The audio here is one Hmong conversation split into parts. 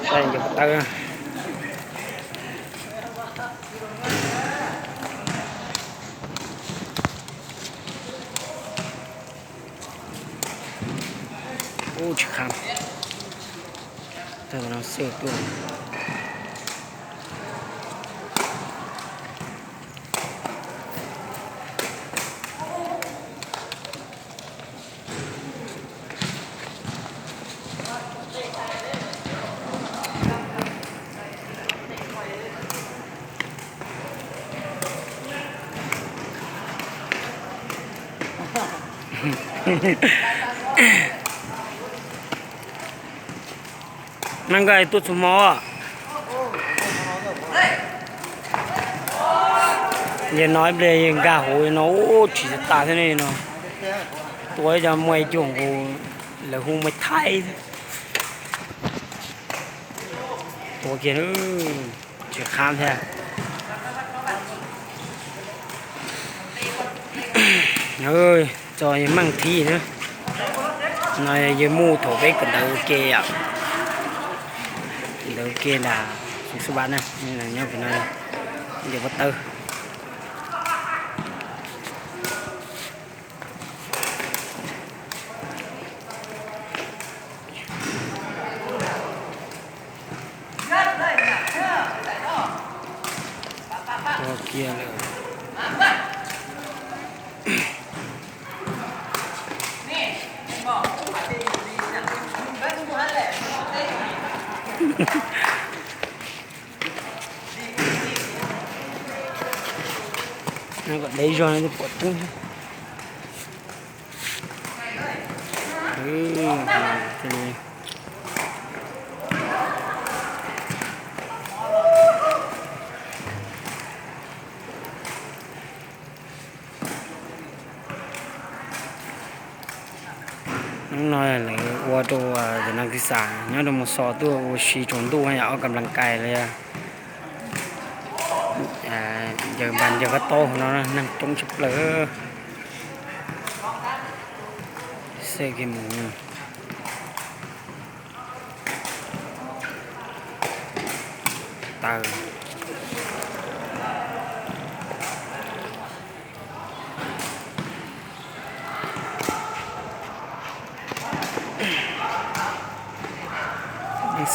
Cov tawb. Ub, tsis kham. Tawg no xwb tuaj. Nab nkaj tuaj txhua hmo. Yog no ib pliag yog nkag hauv no ub tsis tas thiab ne no. Tua ib co muaj ib co nqus lawv hu muaj thaib. Tua kiag tsis kham thiab. Txo yog meej thib na. No yog mus thaum peb kawm ntawv ua ke yom. Ntawv ua ke nram xub ba na, nyob pem no, yog pob tawb. Tua kiag lawm. Kom dev zog no pom tub. Hnub no lawv ua rau cov neeg kwv xam nyob rau Mos Xos tuaj ua si tsaus ntuj yom, ob kas nplas kais los yog ncaws npas ncaws kab taub no, neeg coob tshaj plaws. Xwb kev mus taws.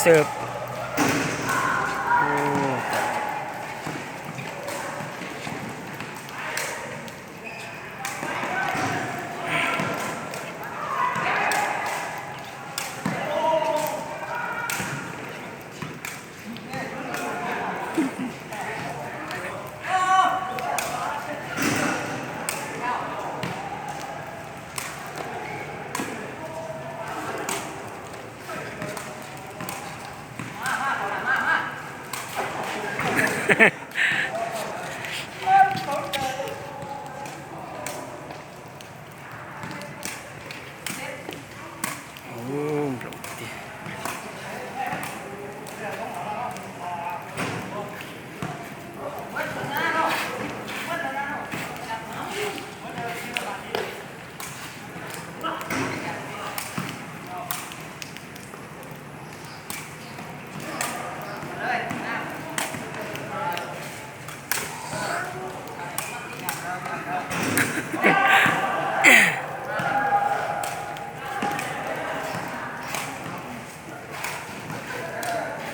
Xwb.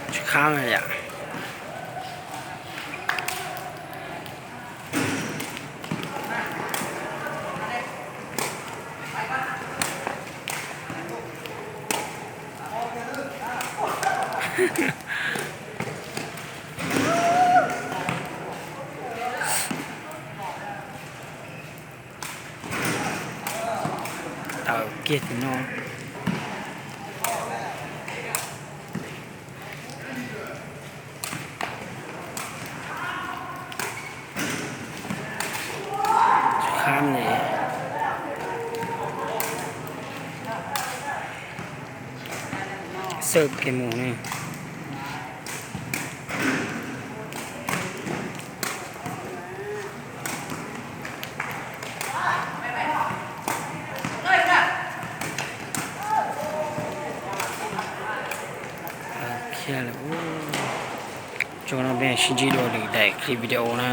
Tsis khab yom. Tawm kiag tim no. Khab ne. Xwb kev mus ne. Ok. Tso no peb sib ntsib dua lwm daim clip video na.